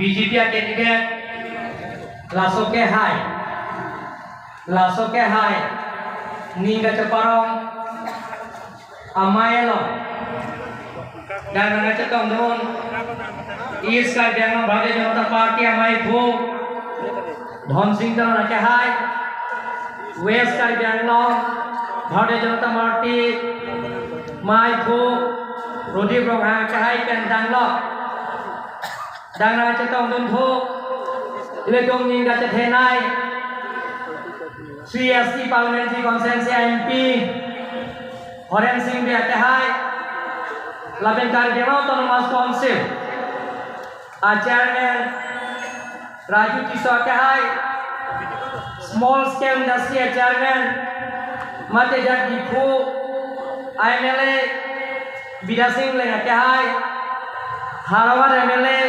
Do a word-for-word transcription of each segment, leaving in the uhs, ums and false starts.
B J P a candidate, laso kehai, laso kehai ning kacheparong amei along, dak nangkachetongdun East Karbi Anglong Bharatiya Janata Party ameiphu Dhonsing Teron akehai, West Karbi Anglong Bharatiya Janata Party ameiphu Prodip Ronghang akehai pen tanglo. Dak nangchetongdun thu, ilitum ning kachethenei, Sri S T Parliamentary Constituency M P Horen Sing Bey akehai, lapen Karbi Anglong Autonomous Council a Chairman Raju Tisso akehai, Small Scale Industry a Chairman, mate dak Diphu a M L A Bidya Sing Engleng akehai, Howraghat M L A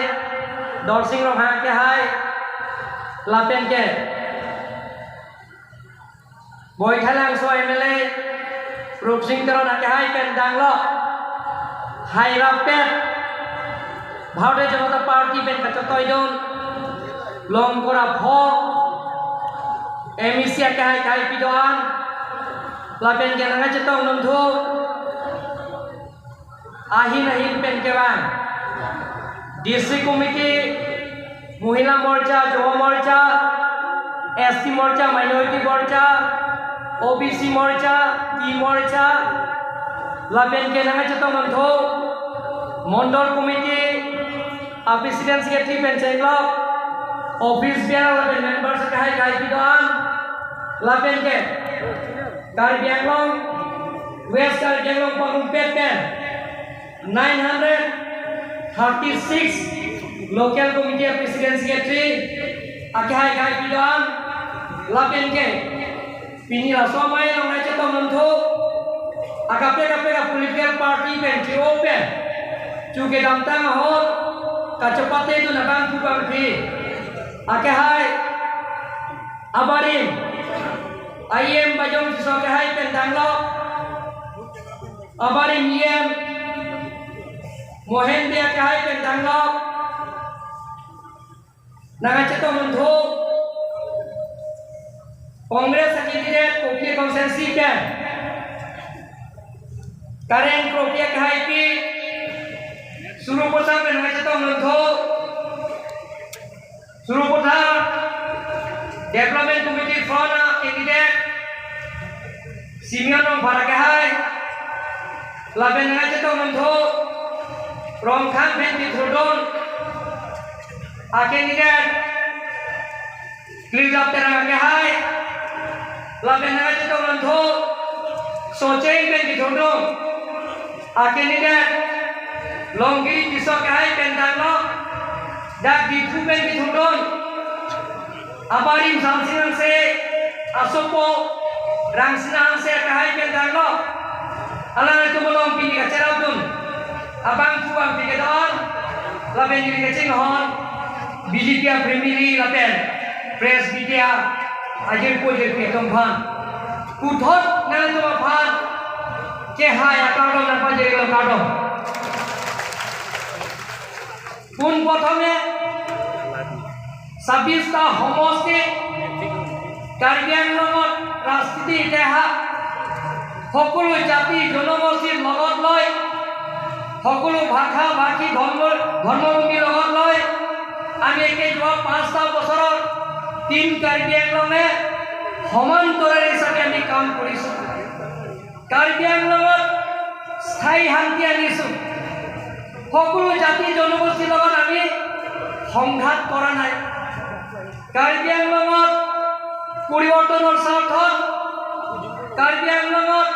Dorsing Ronghang akehai, lapen ke Baithalangso M L A Rupsing Teron akehai pen tanglo. Hai rapet Bharatiya Janata Party pen kachetoidun Longkora pho M E C akehai, kahai pidun, lapen ke nangkachetongdun thu ahin ahin pen kevang District Committee, Mahila Morcha, Yuva Morcha, S T Morcha, Minority Morcha, O B C Morcha, Tea Morcha, lapen ke nangkachetongdun thu Mondol Committee a President, Secretary pen chenglok, office bearer lapen members akehai kahai pidun, lapen ke Karbi Anglong, West Karbi Anglong parumpet pen nine hundred thirty-six local committee a President, Secretary akehai kahai pidun, lapen ke pini laso amei along nangchetongdun thu akaprek kaprek a political party pen, G O pen chu kedamtang ahut kachepatedun abangphu bangphi akehai abarim E M Bajong Tisso akehai pen tanglo, abarim E M Mohen Bey akehai pen tanglo. Nangkachetongdun thu Congress a candidate Kokli constituency pen Karen Kropi akehai pi Sarupathar pen nangkachetongdun thu, Sarupathar Development Committee Front a candidate Simeon Rongphar akehai, lapen nangkachetongdun thu Rongkhang pen kethurdun a candidate Klimjap Terang akehai, lapen nangkachetongdun thu Socheng pen kethurdun a candidate Longgiri Tisso akehai pen tanglo, dak Diphu pen kethurdun abarim Samsing Rangse asopo Rangsina Hanse akehai pen tanglo. Alanglitum along pini kacherapdun abangphu bangphi kedo-an, lapen neli kachinghon B J P a primary lapen press media ajirpo ajirpi atum aphan, puthot nangtum aphan kehai akardom nangpajirlo, kardom. Pon prothome ছাব্বিশটা সমষ্টি কাৰ্বি আংলঙত ৰাজনীতি ইতিহাস, সকলো জাতি জনগোষ্ঠীৰ লগত লৈ, সকলো ভাষা ভাষী ধৰ্ম ধৰ্মভূমিৰ লগত লৈ আমি একে যোৱা পাঁচটা বছৰত টিম কাৰ্বি আংলঙে সমান্তৰাল হিচাপে আমি কাম কৰিছো। কাৰ্বি আংলঙত স্থায়ী শান্তি আনিছো। সকলো জাতি জনগোষ্ঠীৰ লগত আমি সংঘাত কৰা নাই। কাৰ্বি আংলঙত পৰিৱৰ্তনৰ স্বাৰ্থত, কাৰ্বি আংলঙত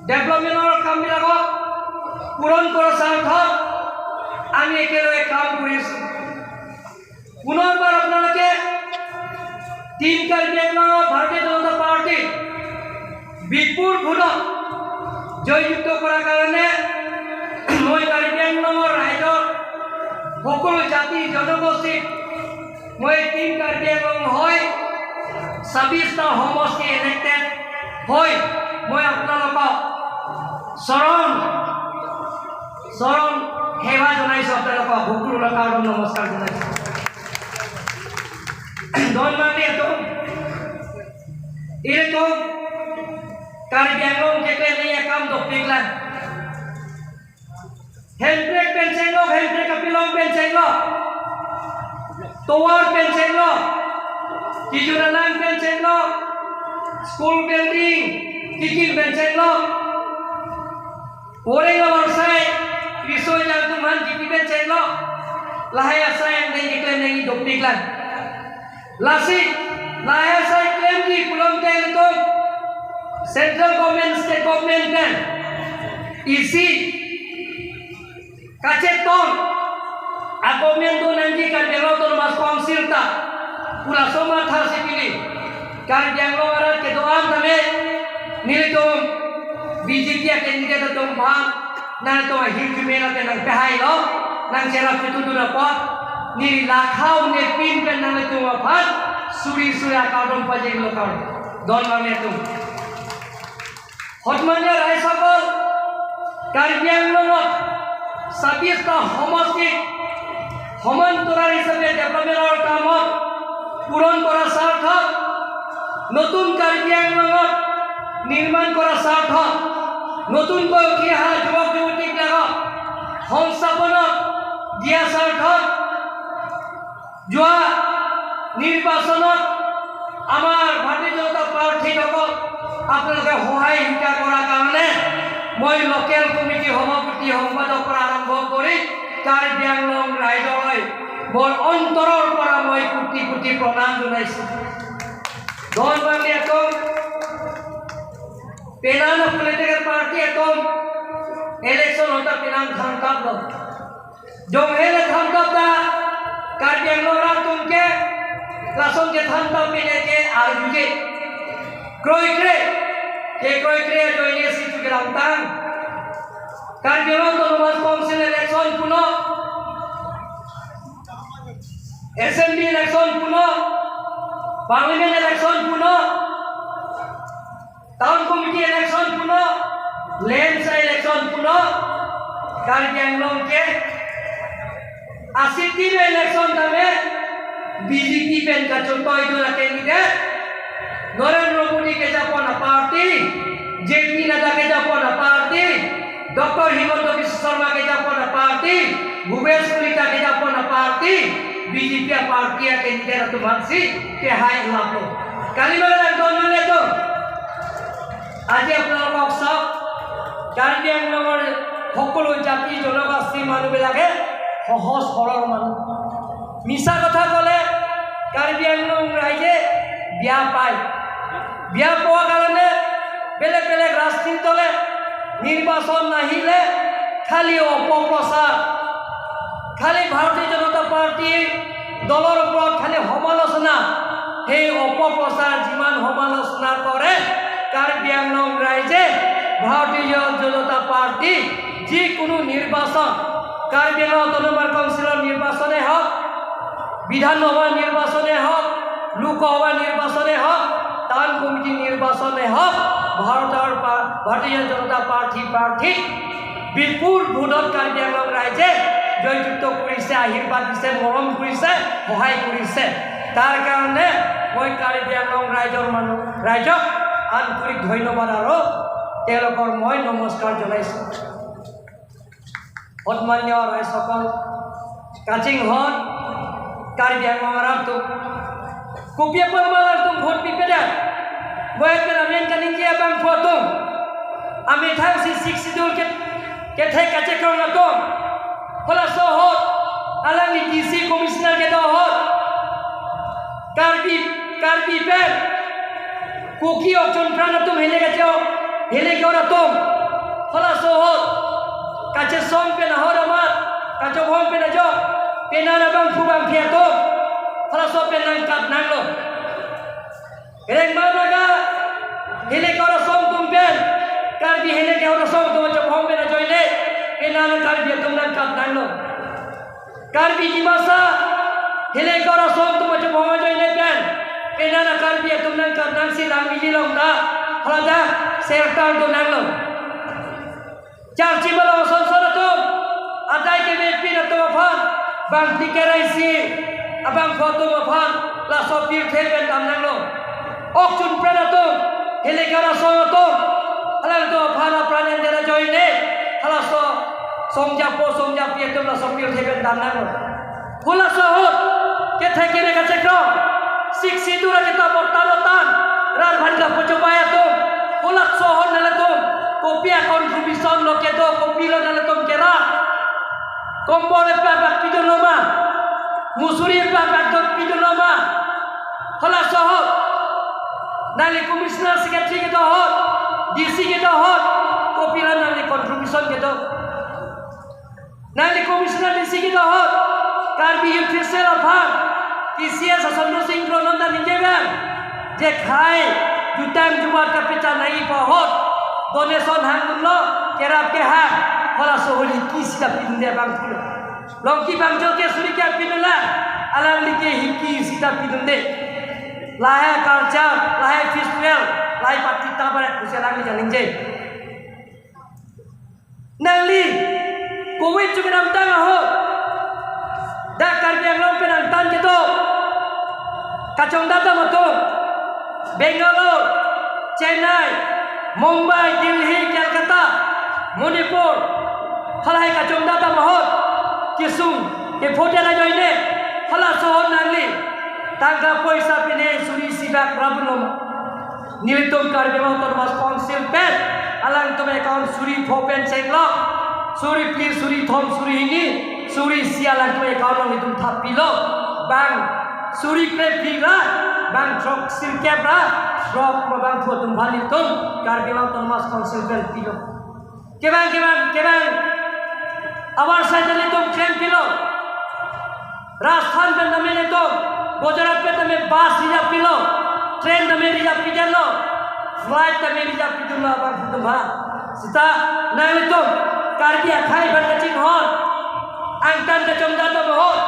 ডেভেলপমেণ্টৰ কামবিলাকক পূৰণ কৰাৰ স্বাৰ্থত আমি একেলগে কাম কৰিছো। পুনৰবাৰ আপোনালোকে টিম কাৰ্বি আংলঙৰ ভাৰতীয় জনতা পাৰ্টি বিপুল ভোটত জয়যুক্ত কৰাৰ কাৰণে মই কাৰ্বি আংলঙৰ ৰাইজৰ সকলো জাতি জনগোষ্ঠীক মই টিম কাৰ্বি আংলং হৈ ছাব্বিশটা সমষ্টি ইলেক্টেড হৈ মই আপোনালোকক চৰণ চৰণ Hewa jonai sop talo ko bukul lo kardom, namaskar jonai. Don mangli atum. Ilitum Karbi Anglong keklem nangji akam dopiklang. Hemprek pen chenglok, Hemprek apilong pen chenglok. Tovar pen chenglok. Kijun alang pen chenglok. School building, kikim pen chenglok. Poreng avar sai, riso jang atum aphan kipi pen chenglok. Lahai asai angdeng keklem nangji dopiklang. Lasi, lahai asai klemji pulote ilitum Central Government, State Government pen isi kachetong a-government do nangji Karbi Anglong Autonomous Council ta pu laso matha si pini Karbi Anglong arat kedo-an tame nelitum B J P a-candidate atum aphan nangtum ahirjume lapen nangpehailo, nangcherap chitudun apot neli lakha un-e pin pen nanglitum aphan suri suri akardom pajirlo, kardom. Don mangli atum. Hotmanya raisokol, Karbi Anglongot sabista homostit homan torar hisabe development-or kamot puron kora sarthok, notun Karbi Anglongot nirman kora sarthok, notun koi uthi aha jubok jubuti klaro hongsaponot dia sarthok, যোৱা নিৰ্বাচনত আমাৰ ভাৰতীয় জনতা পাৰ্টীক অকল আপোনালোকে সহায় হিংসা কৰাৰ কাৰণে মই লোকেল কমিটি সভাপতি সম্পাদকৰ পৰা আৰম্ভ কৰি কাৰ্বি আংলং ৰাইজলৈ মোৰ অন্তৰৰ পৰা মই কোটি কোটি প্ৰণাম জনাইছো। Don mangli atum, penang political party atum election ahut ta penang thangkaplo. Jonghe le thangkap ta Karbi Anglong arat atum ke lason ke thangkap pine ke arjuke. Kroikre, ke kroikre ajoine si chuke lamtang. Karbi Anglong Autonomous Council election punon, Assembly election punon, Parliament election punon, Town Committee election punon, Landslide election punon, Karbi Anglong ke asitime election tame B J P pen kachotoi dun a-candidate Narendra Modi kejapon a-party, J P Nadda kejapon a-party, Doctor Himanta Biswa Sarma kejapon a-party, Bhupesh Kalita kejapon a-party, B J P a-party a-candidate atum aphansi pehai laplo. Kali magadang don mangli atum. আজি আপোনালোকক চাওক, কাৰ্বি আংলঙৰ সকলো জাতি জনগোষ্ঠীৰ মানুহবিলাকে সহজ সৰল মানুহ। মিছা কথা ক'লে কাৰ্বি আংলং ৰাইজে বেয়া পায়। বেয়া পোৱাৰ কাৰণে বেলেগ বেলেগ ৰাজনৈতিক দলে নিৰ্বাচন নাহিলে খালি অপপ্ৰচাৰ, খালি ভাৰতীয় জনতা পাৰ্টী দলৰ ওপৰত খালি সমালোচনা, সেই অপপ্ৰচাৰ যিমান সমালোচনা কৰে, কাৰ্বি আংলং ৰাইজে ভাৰতীয় জনতা পাৰ্টী যিকোনো নিৰ্বাচন, কাৰ্বি আংলং অট'নমাছ কাউন্সিলৰ নিৰ্বাচনে হওক, বিধানসভা নিৰ্বাচনে হওক, লোকসভা নিৰ্বাচনে হওক, টাউন কমিটি নিৰ্বাচনে হওক, ভাৰতৰ পা-, ভাৰতীয় জনতা পাৰ্টী প্ৰাৰ্থী বিপুল ভোটত কাৰ্বি আংলং ৰাইজে জয়যুক্ত কৰিছে, আশীৰ্বাদ দিছে, মৰম কৰিছে, সহায় কৰিছে। তাৰ কাৰণে মই কাৰ্বি আংলং ৰাইজৰ মানুহ, ৰাইজক আন্তৰিক ধন্যবাদ আৰু তেওঁলোকৰ মই নমস্কাৰ জনাইছো। সন্মানীয় ৰাইজসকল, kachinghon Karbi Anglong arat atum, kopi apot amat atum vote pipedet? Vote pen amen kaningje abangphu atum, amethang si Sixth Schedule ke, kethek kachekroi atum, halaso ahut alangli D C commissioner kedo ahut Karbi, Karbi pen Kuki okchun pran atum hile kacho, hile ke-or atum, halaso ahut kachesong pen ahut amat, kachobhong pen ajok, penang abangphu bangphi atum halaso pen nangkat nanglo. Rengma Naga hile ke-or asong atum pen, Karbi hile ke-or asong atum achobhong pen ajoine penang Karbi atum nangkat nanglo. Karbi Dimasa hile ke-or asong atum achobhong ajoine pen, penang Karbi atum nangkat nangsi Langmili along ta, haladak shelter do nanglo. Charchi Malong asonson atum, Adai kevepin atum aphan, bangphli keraisi abangphu atum aphan laso pirthe pen damnanglo. Ok chunpren atum, hilekar asong atum, alangtum aphan apran enter ajoine, halaso songjapo songjapi atum laso pirthe pen damnanglo. Halaso ahut kethek kere kachekrong, Sixth Schedule akitap borta lotan, rat aphan kapochobai atum, halaso ahut nanglitum kopi a-contribution lo kedo, kopilo nanglitum kera? Kombol epabak pidunlo ma? Musuri epabak dot pidunlo ma? Halaso ahut, nangli commissioner secretary kedo ahut, D C kedo ahut, kopilo nangli contribution kedo? Nangli commissioner, D C kedo ahut, Karbi Youth Festival aphan T C S ason rosing dronom ta ningje bang, je khei jutang jumat kapachan nangji pu ahut donation hangdunlo, kerap kehang, halaso ahut hiki sita pidunde abangphulo. Longki Bangjo ke suri ke pidunlo, alangli ke hiki sita pidunde. Lahei culture, lahei festival, lahei patita barat pusi alangli kaningje. Nangli covid chu kedamtang ahut, dak Karbi Anglong pen angtan kedo kachongdat atum, Bangalore, Chennai, Mumbai, Delhi, Kolkata, Manipur, halahei kachongdat ahut kesung kephote ajoine, halaso ahut nangli tangka poisa pine suri isi bak rabunlo ma? Nelitum Karbi Anglong Autonomous Council pen alangtum account suri pho pen chenglo, suri phli, suri thom, suri hini, suri isi alangtum account along nelitum thap pilo. Bang suri krephli ra, bang throk sirkep ra, throk abangphu atum aphan nelitum Karbi Anglong Autonomous Council pen pilo. Kevang kevang kevang abar sai ta nelitum klem pilo. Rajasthan pen tame nelitum, Gujarat pen tame bus reserve pilo, train tame reserve pidetlo, flight tame reserve pidunlo abangphu atum aphan. Sita nanglitum Karbi akhei aphan kachinghon, angtan kachongdat ahut,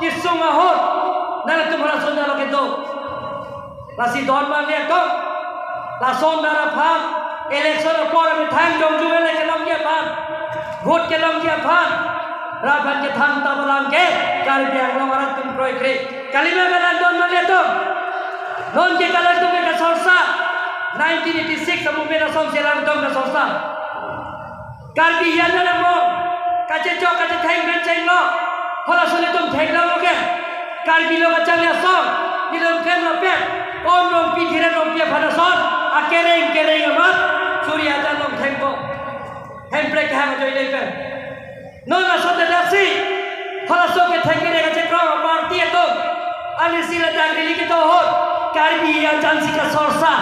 kesung ahut, nanglitum halason ta lo kedo. Lasi don mane to, lason ta aphan, election apor amethang jongjong ele kelongji aphan, vote kelongji aphan, rat aphan kethan ta balang ke, Karbi Anglong arat atum kroikre. Kalima kalang don mane to, non ke kalang atum ke kasorsa, nineteen eighty-six amovement asonsi alang atum kasorsa. Karbi hiyan anamong kachechok kachetheng pen chenglo, halaso nelitum theklonglo ke. Karbi lo kachangli asong, nelitum klemlo pet, Kon Rongpi, Dhiren Rongpi aphan ason, akereng kereng amat, suri ajan long thengpo. Hemprek kehang ajoine pen. Non lason ta daksi, halaso kethek kere kachekrong party atum, ani sila dang rili kedo ahut, Karbi hiyan jansi kasorsa,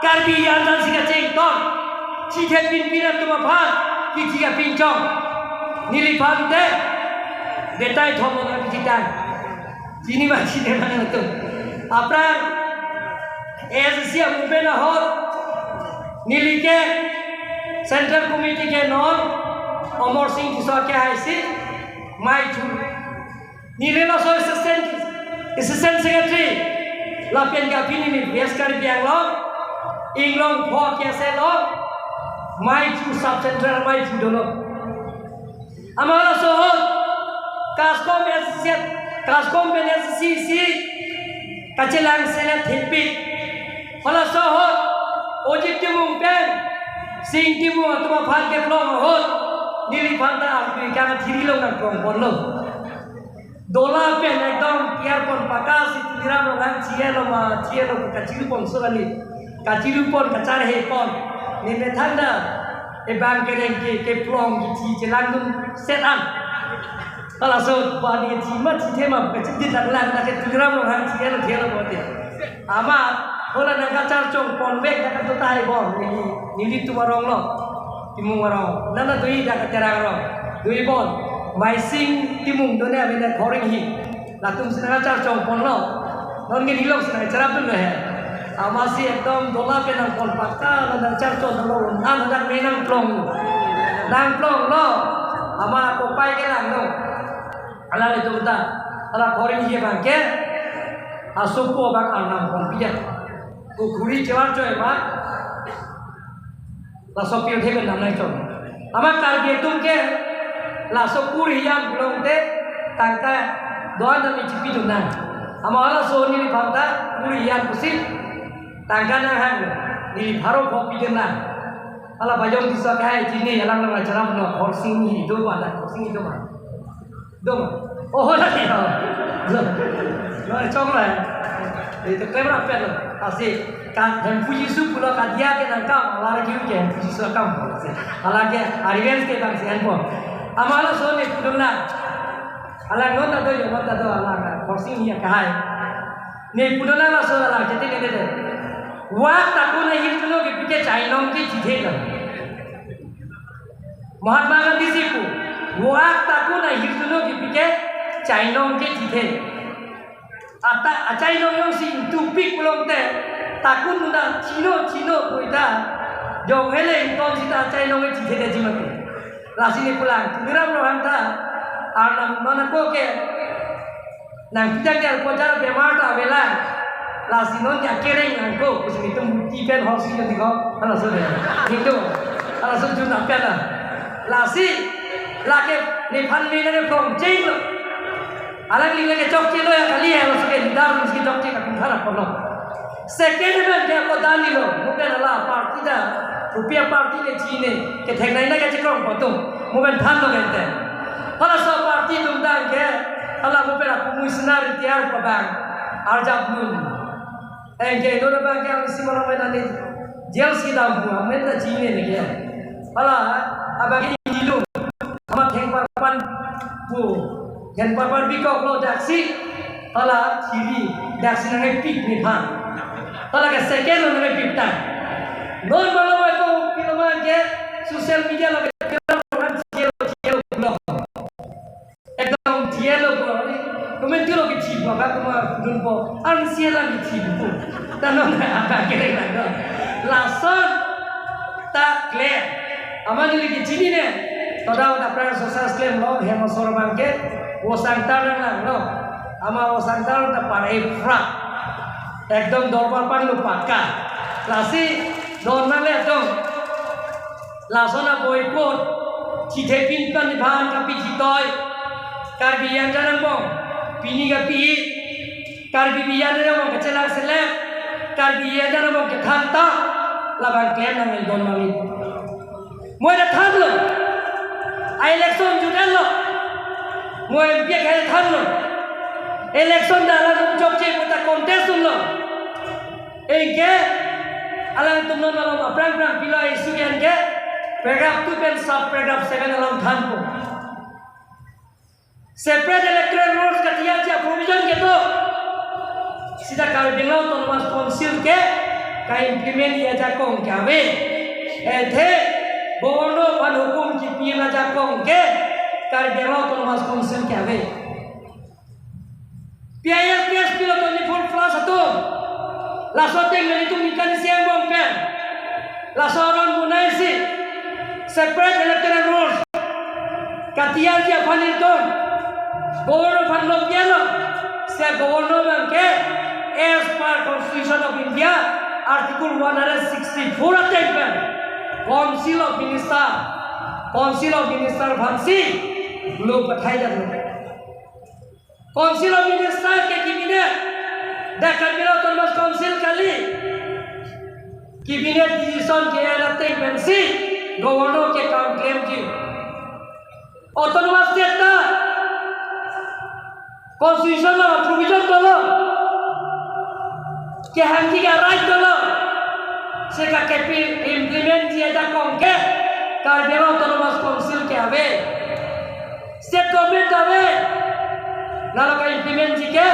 Karbi hiyan jansi kachington, chithe pinpin atum aphan kithi kapinchong. Neliphan te betai thom lo nang kithi tang. Chini ma chini ma nangtum. Aphrang A S D C amovement ahut neli ke Central Committee ke non Amar Sing Tisso ke haisi mai thu. Neli laso assistant, assistant secretary. Lapen ke aphi neli West Karbi Anglong, Inglong pho ke ase lo, mai thu sub central mai thu dolo. Amat laso ahut, KASCOM S C, KASCOM pen S C C, kachelang selet thipit. Halaso ahut, Ojit Timung pen, Sing Timung atum aphan keplong ahut, neliphan ta arpi kang thiri long nangplong ponlo. Dola pen ekdom piar pon pakka si Tuliram Ronghang chiyelo ma, chiyelo kachiru pon so kali. Kachiru pon, kacharhe pon. Ne methang ta, ebang kereng ke, keplong kithi chelangdun set an. Halaso bani kithi ma thithe ma, kachidit lang lang, na ke Tuliram Ronghang chiyelo, chiyelo bote. Amat, hala nangkacharchong ponvek, nangkatutai bom, neli, nelitum arong lo. Timung arong, nana dui dak Terang arong, dui bon, Maising Timung done avena Khoring hi, latum si nangkacharchong ponlo, non ke nilong si nangkacharap dun he, amatsi ekdom dola pen nangpon pakka, nangcharchong lo, an dak me nangplong, nangplonglo, amat kopai kelanglo, alanglitum ta, ala Khoring hi abang ke, asopo abang arnam pon pijak, kukhuri chewar choi ma, Laso pirthe pen damnang chot. Amat Karbi atum ke Laso kur hiyan pulote tangka do-an tame chipidun nang. Amat halaso neliphan ta kur hiyan pusi tangka nanghang, neli pharo pho pidun nang. Hala Bajong Tisso akhai chini, alang nang acharam lo, Khorsing Hini do ba, Khorsing Hini do ba. Do ba. Oh, la ni. Lo chong lo. Itu camera pen lo. Asi, kan Hemphu Jisu pulo kadiya ke nangkam, alar ke Hemphu Jisu akam. Asi, hala ke revenge ke bang si enpo. Amat halaso ne pudun nang. Hala non ta do, yo non ta do, hala Khorsing Hini akhai. Ne pudun nang laso hala, chete ne de. Wak takun ahirjuno kepike chainong ke chithe lo. Mahatma Gandhi si pu, wak takun ahirjuno kepike chainong ke chithe. Ata achainong jongsi ingtupik pulote, takun nuna chino chino pu ta, jong hele ington sita achainong ke chithe de jimate. Lasi ne pulang, Tuliram Ronghang ta, Arnam non ako ke, nangpidang dia ko jar bemar ta avelang. Lasi non dia kereng nangkok, pusi netum buti pen hor si jadi ko, halaso de. Itu, halaso jun apen la. Lasi, lake nephan me nang from chain lo. Alangli lake chokche lo ya kali ya, halaso ke leader si chokche kapin thara kono. Second pen ke ako dani lo, mo pen hala party ta, rupiah party le chine, kethek nai na ke chikrong kotum, mo pen than lo kente. Halaso party atum tang ke, hala mo pen aku missionary tiar ko bang, arjap nun. Anke do na bang ke ang si malam nani, jail si dam pu, amen ta chine ne ke. Hala, abang ke dilu, ama thengparpan pu. Thengparpan bikok lo daksi, hala chiri, daksi nangkepik nephan. Hala ke second lo nangkepik ta. Non malam ko pilo man ke social media lo ke pilo man chelo chelo lo. Ekdom chelo lo ko ni. Komen tu lo ke chibo ka kuma dun po. An siela ke chibo. Tanon apa kere na. Lason ta kle. Ama neli ke chini ne. Toda toda pran sosas klem lo, hem asor abang ke, vosangtar nang lo. Ama vosangtar ta pare phra. Ekdom dorbar pan lo pakka. Lasi, don nang le ekdom. Lason a boycott, chithe pin pan nephan kapi chitoi. Karbi Anglong angbong, pini kapi, Karbi Anglong angbong kachelak selek, Karbi Anglong angbong kethan ta, labang klem nang el don mami. Mo ida thanlo. A election jut-et lo. Mo M P akhai thanlo. Election da alangtum chokche puta contest dunlo. Anke alangtum non malom aphrang phrang pilo issue ke anke paragraph two pen sub paragraph seven along thanpo. Separate electoral rolls katiya tiya provision kedo sita Karbi Anglong Autonomous Council ke ka-implement ji ajakong ke ave. Athe Governor aphan hukum kipi ajakong ke Karbi Anglong Autonomous Council ke ave. P I L case pilo twenty-four plus atum. Laso ateng nelitum ningkan isi angbong pen laso aron bunai si separate electoral rolls katiya ji aphan nelitum Governor aphan lo piya lo. Seta Governor abang ke as per Constitution of India, Article one hundred sixty-four ateng pen Council of Minister, Council of Minister aphan si lo pathai jalo. Council of Minister ke cabinet, dak Karbi Anglong Autonomous Council kali. Cabinet decision ke-en ateng pensi Governor ke kam klemji. Autonomous State ta Constitution along provision dolo. Kehangji ke right dolo. Seta ke-implement ji ajakong ke Karbi Anglong Autonomous Council ke ave. State government ave. Lalo ka-implement ji ke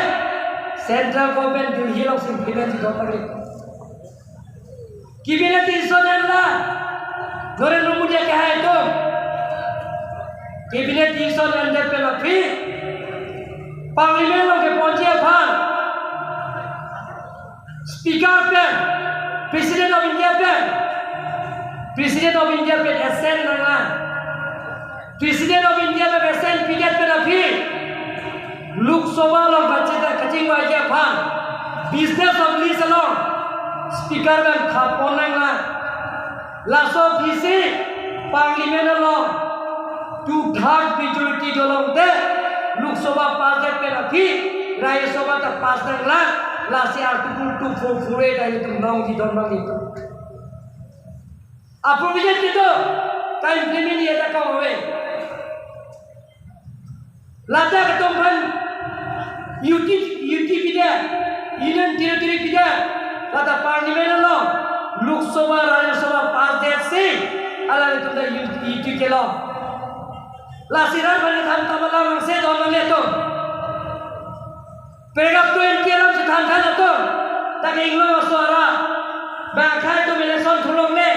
central government Delhi along si implement ji dopari. Cabinet decision enlo. Narendra Modi akhai atum cabinet decision endet pen aphi Parliament along keponji aphan Speaker pen, President of India pen, President of India pen assent nanglang. President of India pen assent pidet pen aphi Lok Sabha along kachita kachingvai aphan business of list along Speaker pen thap pon nanglang. Laso aphi si Parliament along two third majority dolongte Lok Sabha pass det pen aphi Rajya Sabha ta pass nanglang, lasi Article two four four A ta ilitum longji don abang ilitum. Aprovision kedo ka implement ya ta kong ave. Ladak atum aphan U T, U T pidet, Union Territory pidet, lata Parliament along, Lok Sabha, Rajya Sabha pass det si, alanglitum ta U T kelong. Lasi rat aphan than tama lang se don nanglitum. Paragraph twenty along si than than atum, ta ke inglong aso arat, bang akhai atum election thulongle.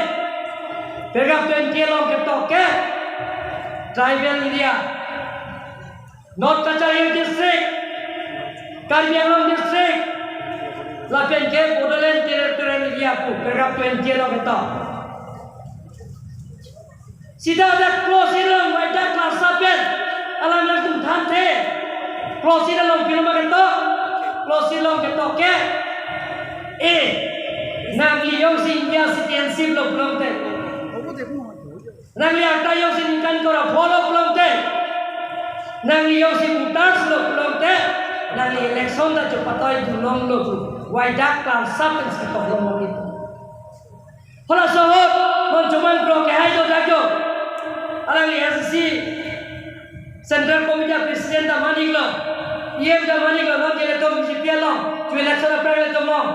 Paragraph twenty along ketok ke tribal area, North Cachar Hills District, Karbi Anglong District, lapen ke Bodoland Territorial Area pu paragraph twenty along ketok. Sita dak clause along, waidak klasa pen alanglitum thanthe. Clause along pilo ma ketok, clause along ketok ke, A, nangli jongsi India citizenship lo pulote, nangli akhai jongsi ningkan kora pho lo pulote, nangli jongsi voters lo pulote, nangli election ta chepatoi dunlonglo pu waidak klasa pen si ketok long lo. Halaso ahut, non chuman pro ke hai do dak jo. Alangli S C Central Committee President ta maniklo, E M ta maniklo, non ke ilitum B J P along, chu election aphrang ilitum long,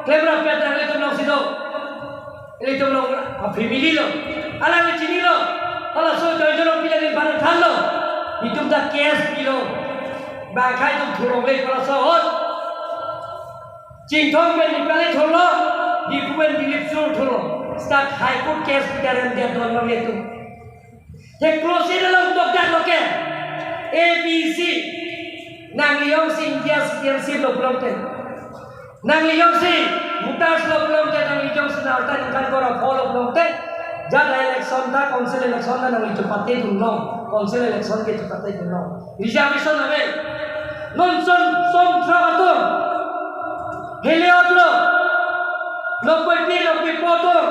klemrap pet nanglitum longsi do. Ilitum long a family lo. Alangli chinilo. Halaso joy jolong pila ni paran thanlo. Itum ta case pilo. Bang akhai atum thulongle halaso ahut. Chinthong pen Nepali thurlo, Diphu pen Dilip Sur thurlo. State High Court case pita rem dia don abang ilitum. He clause along dokdak lo ke, A B C, nangli jongsi India citizenship lo pulote, nangli jongsi voters lo pulote, nangli jongsi na arta ningkan kora pho lo pulote, jat election ta, council election ta nangli chepate dunlong, council election ke chepate dunlong. Reservation ave. Non son som throk atum heliot lo, nokpoi pi nokpoi po atum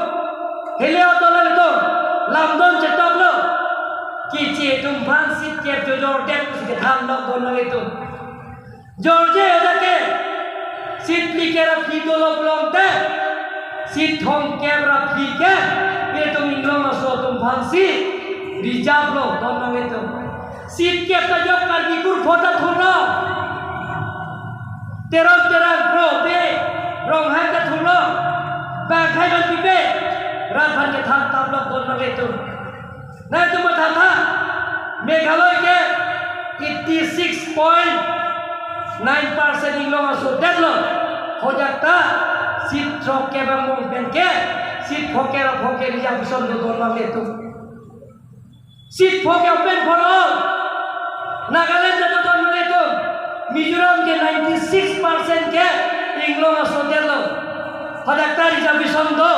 heliot lo, ilitum lamdon chetoklo. Kiche atum aphan seat kep jojor det pusi kethan lok don nanglitum. Jorje dak ke seat phlikep ra phli dolo pulote, seat thomkep ra phlikep, itum inglong aso atum aphansi reserve lo don nanglitum. Seat kep ta jok Karbi kur pho ta thurlo. Teron Terang Kro Bey Ronghang ta thurlo. Bang akhai ban pipe, rat aphan kethan tap lok don nanglitum. Nangtum matha tha, Meghalaya ke eighty six point nine percent inglong aso detlo. Hojak ta seat throkkep angbong pen ke seat phokep ra phokep reservation do don nanglitum. Seat phokep open for all. Nagaland ta do don nanglitum. Mizoram ke ninety six percent ke inglong aso detlo. Hojak ta reservation do.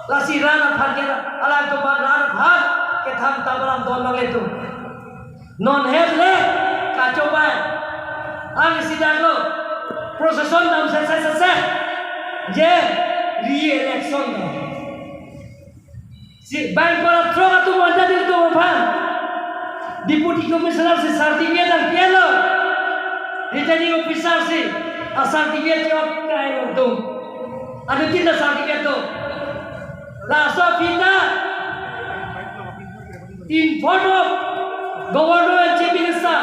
Lasi rat aphan ke, alangtum aphan rat aphan kethan tap alam don nanglitum. Non het le kachobai. Ang isi danglo. Procession dam se se se se. Je re-election dam. Si bang kora throk atum anta dil atum aphan Deputy Commissioner si certificate nangpilo. Returning Officer si a certificate chot kai atum. Anu tin ta certificate do. Laso aphi ta in front of Governor and Chief Minister,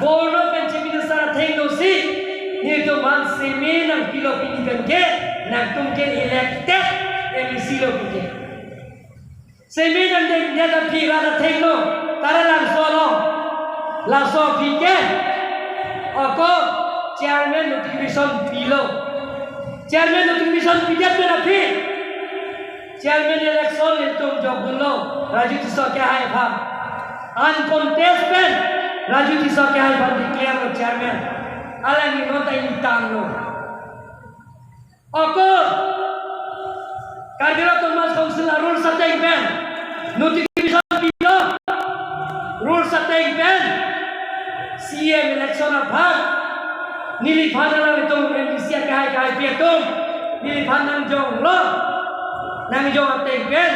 Governor and Chief Minister athengno si, nelitum aphan seme nangpilo pini pen ke, nangtum ke elected M A C lo pu ke. Seme nangdengdet aphi rat athengno, Taralangso along. Laso aphi ke, ako chairman notification pilo. Chairman notification pidet pen aphi, chairman election nelitum jokdunlo, Raju Tisso akehai aphan. Uncontest pen Raju Tisso akehai aphan declare lo chairman. Alangli non ta ingtanglo. Ako Karbi Anglong Autonomous Council a-rules ateng pen notification pilo, rules ateng pen C E M election aphan neliphan alanglitum M D C akehai kahaipi atum neliphan nangjonglo, nangjong ateng pen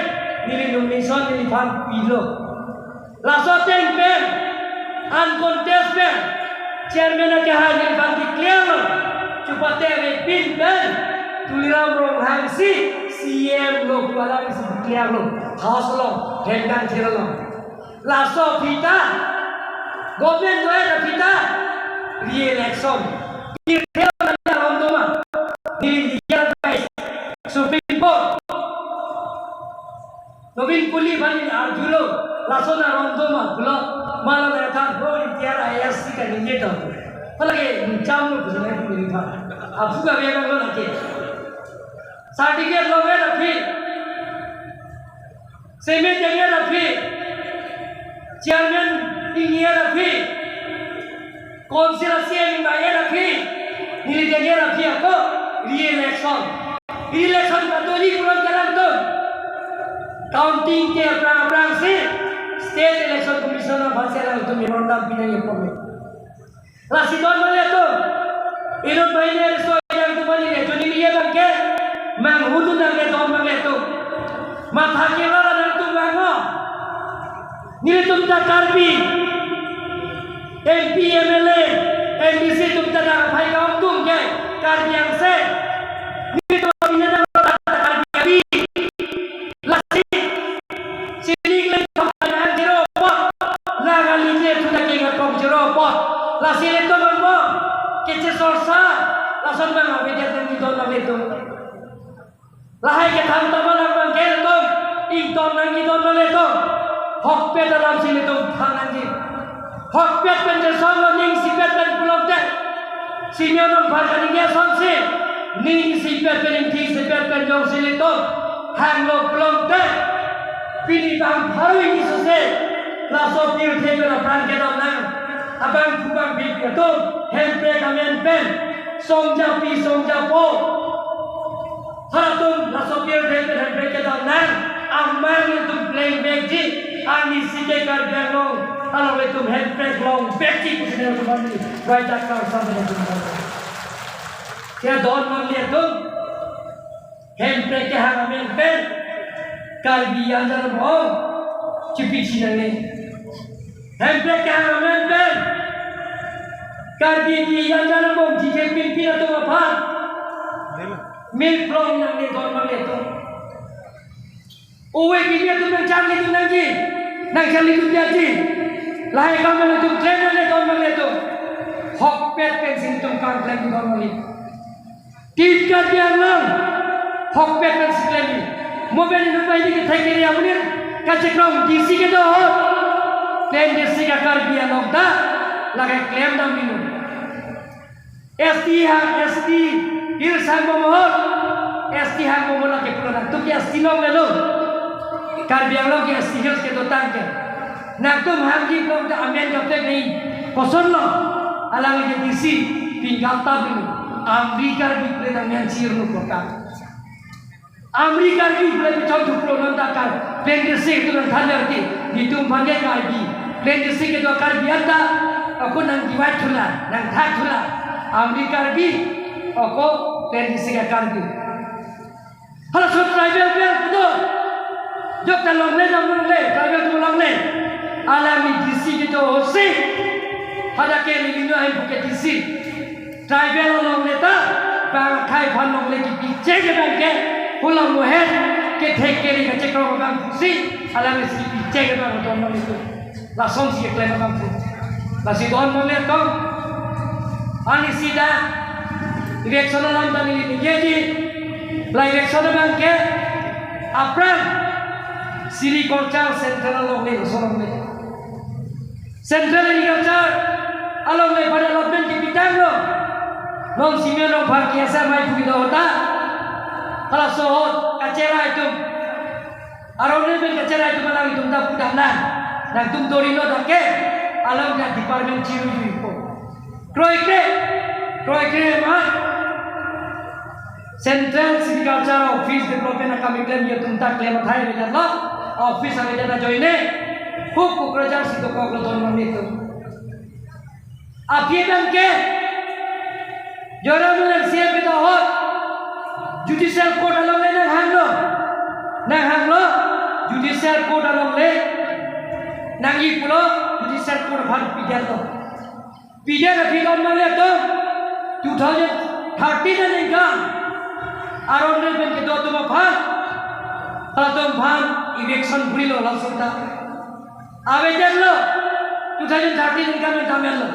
neli nomination neliphan pilo. Laso ateng pen, uncontest pen, chairman akehai neli abang declare lo. Chupate avepin pen, Tuliram Ronghang si C E M lo pu alam isi declare lo. House lo, hengkan thir lo. Laso aphi ta, government doet aphi ta, re-election. Pirthe aron doma, neli legal advice, Supreme Court. Nobin Kuli aphan neli arjulo, lason aron doma pulo, mala na than, bo retired I A S si kaningje to. Halake jam lo pusi neli phan. Aphu ka bia lo lake. Certificate lo bia aphi. Cement dengdet aphi, chairman ingdet aphi, council a C E M ingdet aphi, neli dengdet aphi ako re-election. Re-election patoli pulang jalan tu. Counting ke aphrang aphrang si State Election Commission aphan si alangtum memorandum pinangji apot. Lasi don nangle atum. Inut banghini riso ejang atum aphan neli choningri abang ke, manghudun nangle don nangle atum. Matha kevang nangtum vangnon. Nelitum ta Karbi. M P, M L A, M D C atum ta nangphai ka-ongdung ke Karbi angse. Nelitum nangta Karbi avi. Lasi sining le thok nang jero apot, nang ali je thu nang king apong jero apot. Lasi ilitum angbong kechesorsa, lason abang avedet nangji don nanglitum. Lahai kethan ta malang abang ke ilitum ington nangji don nanglitum. Hokpet alam si ilitum than nangji. Hokpet pen jesong lo, ning isipet pen pulote, Simeon Rongphar kaningje asonsi, ning isipet pen, ingthi isipet pen jongsi ilitum hanglo pulote, pini bang pharo hini sose laso pirthe pen apran kedam nang, abangphu bangphi atum, hemprek amen pen, songjapi songjapo, halatum laso pirthe pen hemprek kedam nang, amang ilitum pleng vekji, anisi ke Karbi Anglong along ilitum hemprek long vekji pusi neli tumani rai dakar sampai ilitum. Kedon nanglitum, hemprek kehang amen pen Karbi anjan angbong chipichi nangne. Hemprek kehang amen pen Karbi anjan angbong chikepinpin atum aphan milplong nangne don nanglitum. Ove kimi atum nangcharli dun nangji, nangcharli dun jaji. Lahai kam nangtum klem nangne don nanglitum. Hokpet pensi nelitum kam klem don nangne. Team Karbi Anglong, hokpet pensi klemji. Mo pen inut banghini kethek kere amonit kachekrong D C kedo ahut, Plain District a-Karbi Anglong ta lake klemdam nilo. S T ha, S T Hills hangbom ahut, S T hangbom ahut lake pulo, nangtum ke S T longlelo. Karbi Anglong ke S T Hills kedotang ke. Nangtum hangji pulote amen kapek nai. Kosonlo? Alangli ke D C pingkal tabli. Amri Karbi pule nangmen sirnu kota. Amri Karbi pule pichon thuplo nang dakar. Plain District atum nangthan verti. Nelitum aphan ke Karbi. Plain District kedo Karbi anta ako nang-divide thula, nangthak thula. Amri Karbi, ako Plain District a-Karbi. Halaso tribal belt do. Jok ta longle, nam longle, tribal do longle. Alangli D C kedo ahutsi, hadak ke neli no ahin puke D C. Tribal alongle ta, bang akhei aphan longle kipiche ke abang ke, hulam mohet kethek kere kachekrong abangphusi, alangli si kipiche ke abang don nanglitum. Lasonsi keklem abangphu. Lasi don nanglitum. Anisi dak election alam ta neli ningjeji. La election abang ke aphrang sericulture central alongle, laso alongle. Central Agriculture alongle pada allotment kepitanglo. Non Simeon Rongphar ke S M I pu kedo ahut ta, halaso ahut kacherai atum, aron pen kacherai atum alangtum ta pudam nang. Nangtum dorino dak ke, along ta department chiru juipo. Kroikre, kroikre ma Central Sericulture Office Development akam keklemji atum ta klem athai avedet lo, office avedet ajoine, huk Kokrajhar si dokoklo don nanglitum. Aphi abang ke, Joyram Reang C M kedo ahut, Judicial Court alongle nanghanglo, nanghanglo, Judicial Court alongle, nangji pulo judicial court aphan pidetlo. Pidet aphi don mangli atum, two thousand thirteen aningkan aron pen kedo atum aphan, halatum aphan eviction purilo lason ta. Avedetlo, two thousand thirteen aningkan pen tamenlo.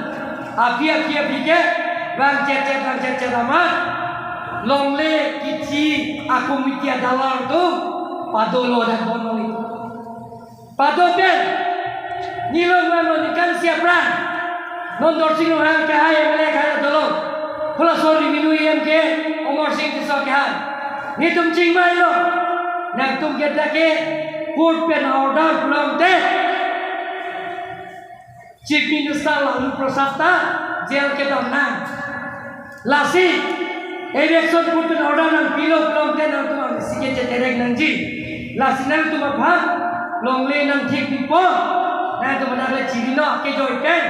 Aphi aphi aphi ke vang chet chet vang chet chet amat longle kithi a-committee adalar atum padolo dak don mangli. Pado pen, nilong mano nikan siapran. Non Dorsing Ronghang kehai M L A kehai dolo. Pula sorry minu E M ke Amarsing Tisso kehai. Nitum chingvailo. Nangtum ke dak ke court pen order pulote Chief Minister Lalu Prasad ta jail kedamnang. Lasi, eviction court pen order nangpilo pulote nangtum angsi ke cheterek nangji. Lasi nangtum aphan longle nangthik pipo. Nangtum anak le chirino kejoi pen.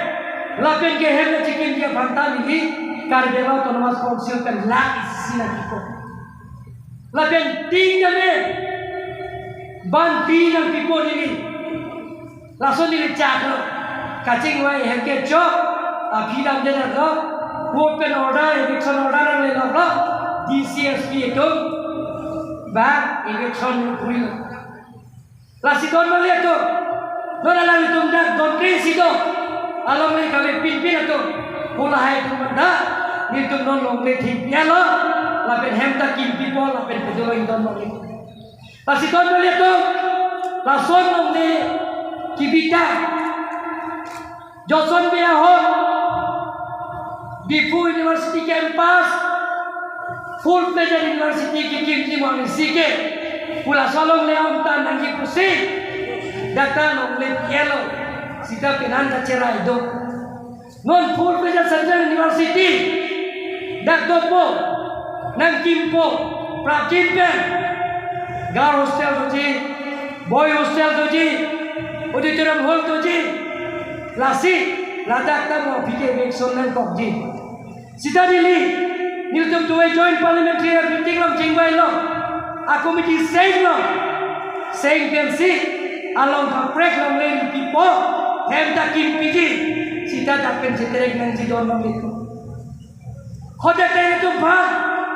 Lapen ke hem le chikim dia phanta neli Karbi Anglong Autonomous Council pen lakh isi nangpipo. Lapen ting jame ban pi nangpipo neli. Laso neli chaklo. Kachingvai hem ke chok. Aphi damdetlo. Court pen order, eviction order nangleloklo. D C S P atum ba eviction purilo. Lasi don mangli atum. Non alanglitum dak don kre si do. Alongle kave pinpin atum. Pula hai atum manda. Nitum non longle thik pialo. Lapen hem ta kim pipo lapen pedolo don mangli. Lasi don mangli atum. Lason longle kibita. Joson Bey ahok, Diphu University campus, full-fledged university kekimji mo angsi ke, pula solong le om ta nangji pusi, dak ta longle pialo, sita penan kacherai do. Non full-fledged Central University, dak dopo, nangkimpo, prapjin pen, girl hostel doji, boy hostel doji, auditorium hall doji, lasi, ladak ta mo aphi ke eviction nangkokji. Sita neli, nelitum tuwe joint parliamentary meeting along chingvailo, a-committee senglo, seng pensi, along kaprek longle pipo, hem ta kimpiji, sita dak pen cheterek nangji don longle. Hodak ta itum aphan,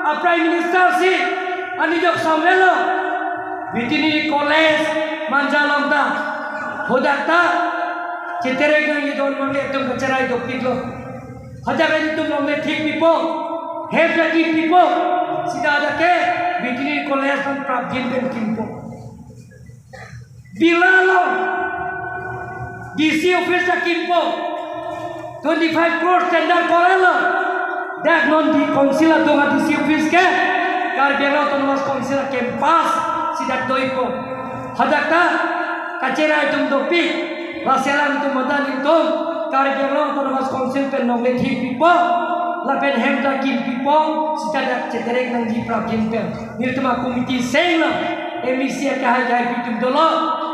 a-Prime Minister si, anijok samelo, Veterinary College, Manja along ta, hodak ta, cheterek nangji don longle atum kacherai dopiklo. Hodak itum longle thik pipo, hem ta kim pipo, sita dak ke, Veterinary College nangprapjin pen kimpo. Birla along, D C office ta kimpo, twenty-five crore tender korelo. Dak non di council adung a-D C office ke, Karbi Anglong Autonomous Council campus, sita doipo. Hadak ta, kacherai atum dopik, lasi alangtum mada nelitum, Karbi Anglong Autonomous Council pen longle thik pipo, lapen hem ta kim pipo, sita dak cheterek nangji prapjin pen. Nelitum a-committee senglo, M A C akehai akehai atum dolo,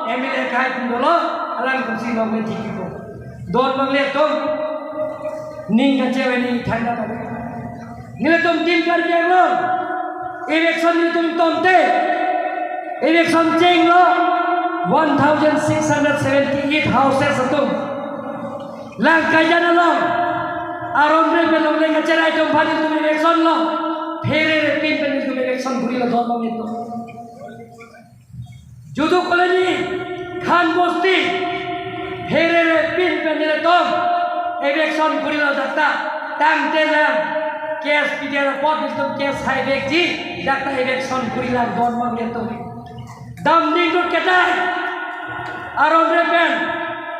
M L A akehai atum dolo, alangtum si longle thik pipo. Don longle atum, ning kacheveni thangta tadi. Nelitum Team Karbi Anglong, election nelitum tonte, election chenglo, one thousand six hundred seventy-eight houses atum. Langkaijan along, aron re pen longle kacherai atum aphan nelitum election lo, pherere pin pen nelitum election purilo don longle atum. Judu Colony, Khan Bosti, pherere pin pen nelitum, election purilo dak ta, tangte lang, case pidera pot nelitum case haivekji, dak ta election purilo don longle atum. Damding dut ketai, aron re pen,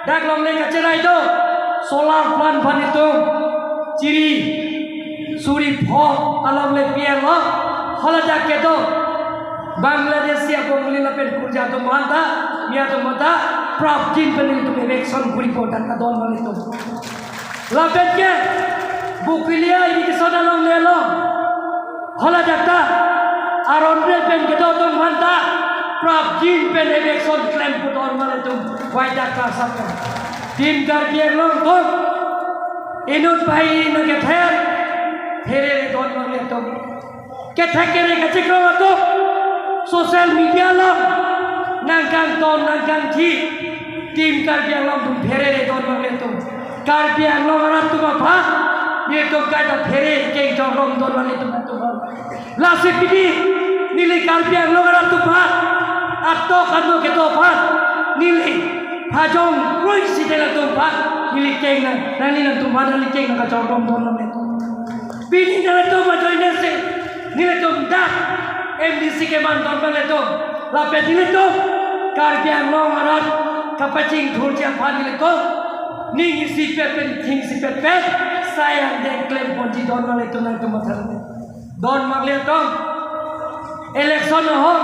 dak longle kacherai do, solar plant aphan nelitum, chiri, suri pho, alongle pianlo, haladak kedo, Bangladeshi abongli lapen kurja atum manta, mi atum manta, prapjin pen nelitum election puripo dak ta don longle atum. Lapen ke, Bokolia irrigation alongle lo, haladak ta, aron re pen kedo atum manta, prapjin pen election klempo don longle atum, wai dak ta sapa. Team Karbi Anglong atum, inut bai na kether, pherere don longle atum. Kethek kere kachekro atum, social media along, nangkangton, nangkangthi. Team Karbi Anglong atum pherere don nanglitum. Karbi Anglong arat atum aphan nelitum kaita phere keng chongrom don nanglitum atum. Lasi pini neli Karbi Anglong arat atum aphan, atok ano kedo aphan, neli phajong roi sitela atum aphan neli keng nang, nangli nangtum aphan neli keng nang kachongrom don nanglitum. Pini nangtum ajoine si nelitum dak M D C keman don nanglitum. Lapen nelitum Karbi Anglong arat kapachingthurji aphan nelitum ning isipet pen thing isipet pen sayang deng klemponji don nanglitum, nangtum matha. Don nanglitum, election ahok,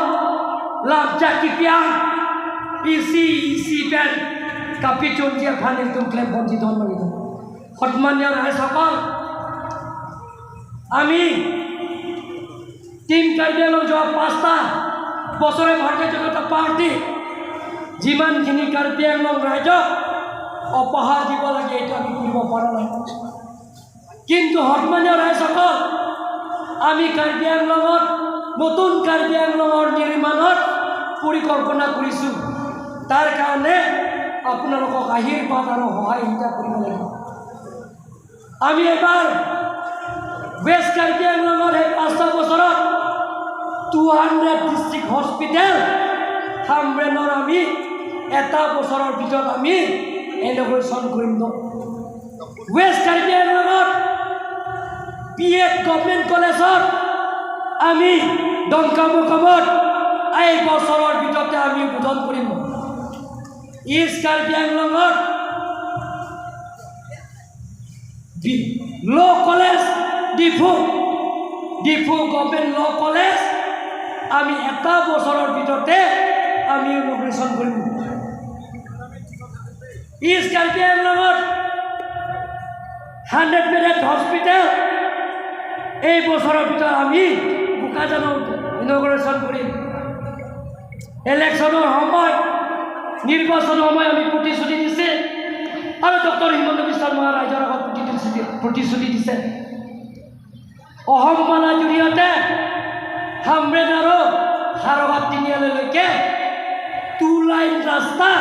lamchak kipi-ang isi isi pen kapachunji aphan nelitum klemponji don nanglitum. Hotman ya rai sokol, আমি টিম কাৰ্বি আংলং যোৱা পাঁচটা বছৰে ভাৰতীয় জনতা পাৰ্টি যিমানখিনি কাৰ্বি আংলং ৰাইজক উপহাৰ দিব লাগে, এইটো আমি কৰিব পৰা নাই। কিন্তু সন্মানীয় ৰাইজসকল, আমি কাৰ্বি আংলঙত, নতুন কাৰ্বি আংলঙৰ নিৰ্মাণত পৰিকল্পনা কৰিছোঁ। তাৰ কাৰণে আপোনালোকক আশীৰ্বাদ আৰু সহায় সুবিধা কৰিব লাগিব। আমি এবাৰ ৱেষ্ট কাৰ্বি আংলঙত এই পাঁচটা বছৰত টু হাণ্ড্ৰেড ডিষ্ট্ৰিক্ট হস্পিটেল হামৰেনৰ আমি এটা বছৰৰ ভিতৰত আমি ইনঅগাৰেশ্যন কৰিম ন। ৱেষ্ট কাৰ্বি আংলঙত বি এড গভৰ্ণমেণ্ট কলেজত আমি ডংকামুকামত এই বছৰৰ ভিতৰতে আমি উদ্বোধন কৰিম। ইষ্ট কাৰ্বি আংলঙত ল' কলেজ ডিফু, ডিফু গভৰ্ণমেণ্ট ল' কলেজ আমি এটা বছৰৰ ভিতৰতে আমি ইনঅগাৰেশ্যন কৰিম। ইষ্ট কাৰ্বি আংলঙত হাণ্ড্ৰেড বেডেড হস্পিটেল এই বছৰৰ ভিতৰত আমি বোকাজানত ইনঅগাৰেশ্যন কৰিম। ইলেকশ্যনৰ সময়, নিৰ্বাচনৰ সময় আমি প্ৰতিশ্ৰুতি দিছে আৰু ডক্টৰ হিমন্ত বিশ্ব শৰ্মা ৰাইজৰ আগত প্ৰতিশ্ৰুতি, প্ৰতিশ্ৰুতি দিছে। অসম মালাৰ জৰিয়তে হামৰেন আৰু হাৰঘাট তিনিআলিলৈকে টু লাইন ৰাস্তা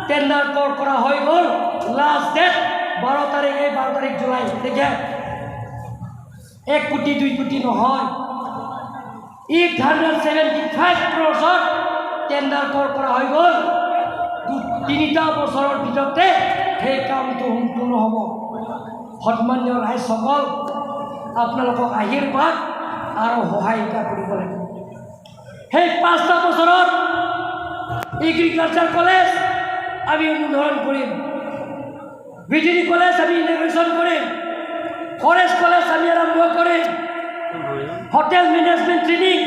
টেণ্ডাৰ কল কৰা হৈ গ'ল। লাষ্ট ডেট বাৰ তাৰিখ, এই বাৰ তাৰিখ জুলাই। গতিকে এক কোটি দুই কোটি নহয়, এইট হাণ্ড্ৰেড ছেভেণ্টি ফাইভ ক্ৰ'ৰ্ছত টেণ্ডাৰ কল কৰা হৈ গ'ল। দু-, তিনিটা বছৰৰ ভিতৰতে সেই কামটো সম্পূৰ্ণ হ'ব। সন্মানীয় ৰাইজসকল, আপোনালোকক আশীৰ্বাদ আৰু সহায় এটা কৰিব লাগিব। সেই পাঁচটা বছৰত এগ্ৰিকালচাৰ কলেজ আমি উদ্বোধন কৰিম, ভেটেৰিনেৰী কলেজ আমি ইনঅগাৰেশ্যন কৰিম, ফৰেষ্ট কলেজ আমি আৰম্ভ কৰিম, হোটেল মেনেজমেণ্ট ট্ৰেইনিং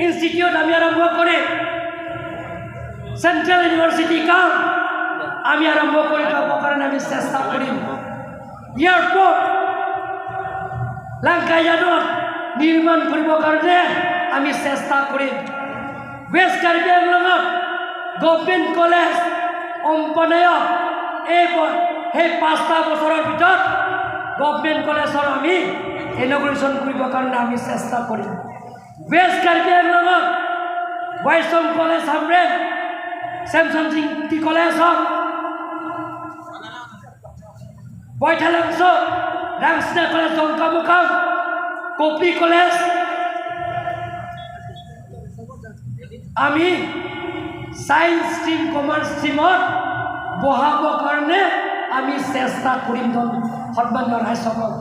ইনষ্টিটিউট আমি আৰম্ভ কৰিম, চেণ্ট্ৰেল ইউনিভাৰ্চিটি কাম আমি আৰম্ভ কৰি যাবৰ কাৰণে আমি চেষ্টা কৰিম। এয়াৰপৰ্ট লাংকাইজানত নিৰ্মাণ কৰিবৰ কাৰণে আমি চেষ্টা কৰিম। ৱেষ্ট কাৰ্বি আংলঙত গভৰ্ণমেণ্ট কলেজ অম্পনায়ক এই ব-, সেই পাঁচটা বছৰৰ ভিতৰত গভৰ্ণমেণ্ট কলেজৰ আমি ইনঅগাৰেশ্যন কৰিবৰ কাৰণে আমি চেষ্টা কৰিম। ৱেষ্ট কাৰ্বি আংলঙত ৱাইচং কলেজ হামৰেন, ছেমছান ইংতি কলেজ হওক, বৈঠালাংছ' ৰাংচিনা কলেজ ডংকামুকাম, কপি কলেজ, আমি ছায়েন্স ষ্ট্ৰীম, কমাৰ্চ ষ্ট্ৰীমত বহাবৰ কাৰণে আমি চেষ্টা কৰিম। সন্মানীয় ৰাইজসকল,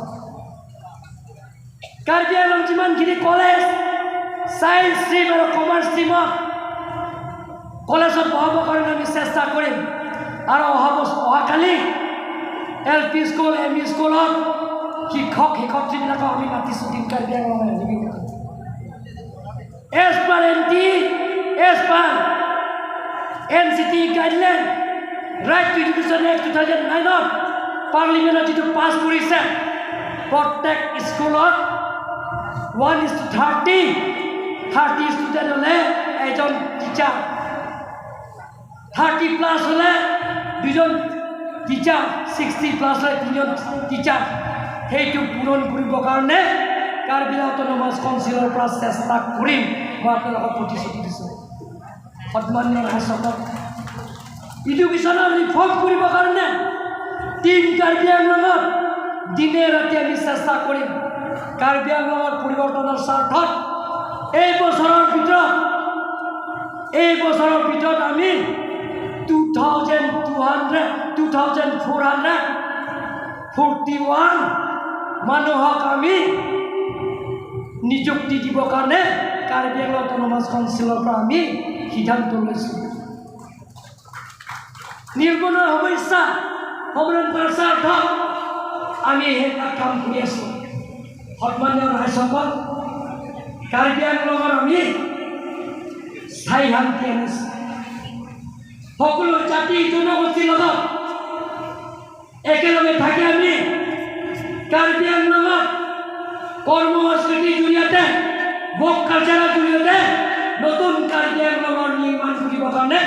কাৰ্বি আংলং যিমানখিনি কলেজ, ছায়েন্স ষ্ট্ৰীম আৰু কমাৰ্চ ষ্ট্ৰীমত কলেজত বহাবৰ কাৰণে আমি চেষ্টা কৰিম। আৰু অহা বছৰ, অহাকালি L P school, M E স্কুলত শিক্ষক শিক্ষয়িত্ৰীবিলাকক আমি মাতিছোঁ দিম Karbi Anglong L P. As per N T, as per N C T guideline, right to education act two thousand নাইনত পাৰ্লিমেণ্টত যিটো পাছ কৰিছে, প্ৰত্যেক স্কুলত one is to thirty, thirty student হ'লে এজন টিচাৰ, থাৰ্টি প্লাছ হ'লে দুজন টিচাৰ, ছিক্সটি প্লাছ হ'লে তিনিজন টিচাৰ। সেইটো পূৰণ কৰিবৰ কাৰণে কাৰ্বি আংলং অট'নমাছ কাউন্সিলৰ পৰা চেষ্টা কৰিম, মই আপোনালোকক প্ৰতিশ্ৰুতি দিছোঁ। সন্মানীয় ৰাইজসকল, Education reform koribo karone Team Karbi Anglong-ot dine rati ami chesta korim. Karbi Anglong-or poribortoner sarthot ei bosoror bhitorot, ei bosoror bhitorot ami two thousand two hundred, two thousand four hundred forty-one manohok ami nijukti dibo karone Karbi Anglong Autonomous Council-or pra ami siddhanto loiso. নিবনুৱা সমস্যা সমাধান কৰাৰ স্বাৰ্থত আমি সেই কাম কৰি আছো। সন্মানীয় ৰাইজসকল, কাৰ্বি আংলঙত আমি স্থায়ী শান্তি আনিছো। সকলো জাতি জনগোষ্ঠীৰ লগত একেলগে থাকি আমি কাৰ্বি আংলঙত কৰ্ম সংস্কৃতিৰ জৰিয়তে, ৱৰ্ক কালচাৰৰ জৰিয়তে নতুন কাৰ্বি আংলঙৰ নিৰ্মাণ কৰিবৰ কাৰণে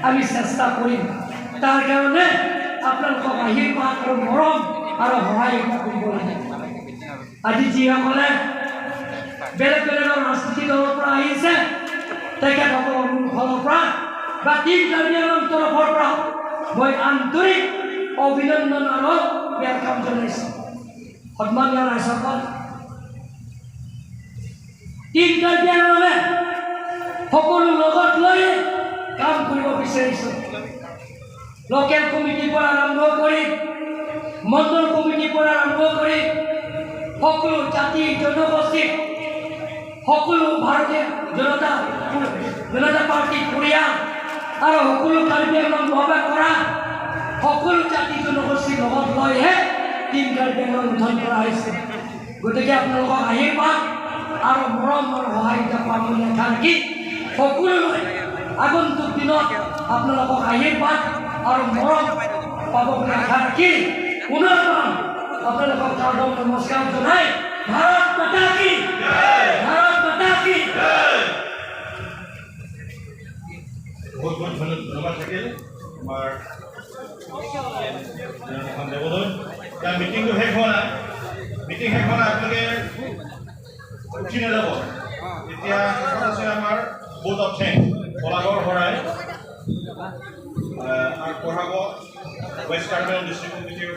আমি চেষ্টা কৰিম। তাৰ কাৰণে আপোনালোকক আশীৰ্বাদ আৰু মৰম আৰু সহায় কৰিব লাগে। আজি যিসকলে বেলেগ বেলেগ ৰাজনীতি দলৰ পৰা আহিছে, তেখেতসকলৰ মোৰ ফালৰ পৰা বা টিম কাৰ্বি আংলং তৰফৰ পৰা মই আন্তৰিক অভিনন্দন আৰু ৱেলকাম জনাইছো। সন্মানীয় ৰাইজসকল, টিম কাৰ্বি আংলঙে সকলো লগত লৈ কাম কৰিব বিচাৰিছো। লোকেল কমিটিৰ পৰা আৰম্ভ কৰি, মণ্ডল কমিটিৰ পৰা আৰম্ভ কৰি সকলো জাতি জনগোষ্ঠী, সকলো ভাৰতীয় জনতা, জনতা পাৰ্টি পৰিয়াল আৰু সকলো কাৰ্বি আংলং বসবাস কৰা সকলো জাতি জনগোষ্ঠীৰ লগত লৈহে টিম কাৰ্বি আংলং গঠন কৰা হৈছে। গতিকে আপোনালোকৰ আশীৰ্বাদ আৰু মৰম আৰু সহায় পাম বুলি আশা ৰাখি, সকলোলৈ আগন্তুক দিনত আপোনালোকক আশীৰ্বাদ আৰু মৰম পাব বুলি আশা ৰাখি, পুনৰ আপোনালোকক সাদৰ নমস্কাৰ জনাই ভাৰত মাতা কি, ভাৰত মাতা কি। বহুত বহুত ধন্য- ধন্যবাদ থাকিল আমাৰ এখন দেৱলৈ। এতিয়া মিটিংটো শেষ হোৱা নাই, মিটিং শেষ হোৱা নাই, আপোনালোকে উঠি নাযাব। এতিয়া শেষত আছে আমাৰ ভোট অফ থেংকছ, কলাবৰ শৰাই, আহ, আগবঢ়াব ৱেষ্ট কাৰ্বি আংলং ডিষ্ট্ৰিক্ট কমিটিৰ